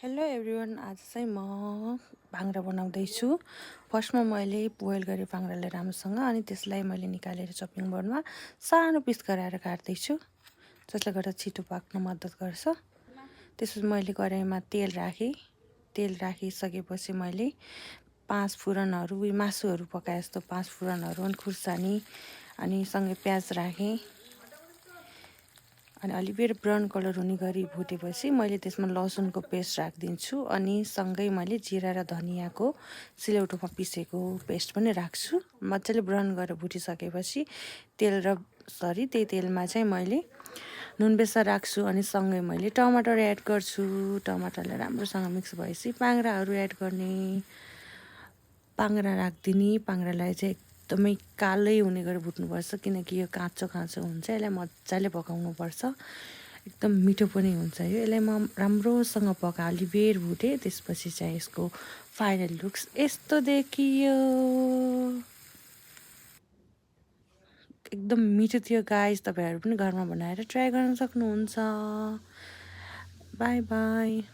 Hello everyone, आज चाहिँ म भाङ्रा बनाउँदैछु। फर्स्टमा मैले बोइल गरेँ भाङ्रालाई राम्रोसँग, अनि त्यसलाई मैले निकालेर चपिङ बोर्डमा सानो पिस गराएर काट्दैछु, जसले गर्दा छिटो पाक्न मद्दत गर्छ। त्यसपछि मैले कराईमा तेल राखिसकेपछि मैले 5 फुरनहरू, मासुहरू पकाए जस्तो 5 फुरनहरू अनि खुर्सानी अनि सँगै प्याज राखेँ। अनि अलिबेर ब्राउन कलर हुने गरी भुटेपछि मैले त्यसमा लसुनको पेस्ट राखिदिन्छु, अनि सँगै मैले जिरा र धनियाँको सिलौटोमा पिसेको पेस्ट पनि राख्छु। मजाले ब्राउन गरेर भुटिसकेपछि त्यही तेलमा चाहिँ मैले नुन बेसा राख्छु, अनि सँगै मैले टमाटर एड गर्छु। टमाटरलाई राम्रोसँग मिक्स भएपछि पाङ्ग्राहरू एड गर्ने, पाङ्ग्रा राखिदिने। पाङ्ग्रालाई चाहिँ एकदमै कालै हुने गरी भुट्नुपर्छ, किनकि यो काँचो हुन्छ। यसलाई मजाले पकाउनुपर्छ, एकदम मिठो पनि हुन्छ यो। यसलाई म राम्रोसँग अलिबेर भुटेँ। त्यसपछि चाहिँ यसको फाइनल लुक्स यस्तो देखियो। एकदम मिठो थियो गाइस। तपाईँहरू पनि घरमा बनाएर ट्राई गर्न सक्नुहुन्छ। By by.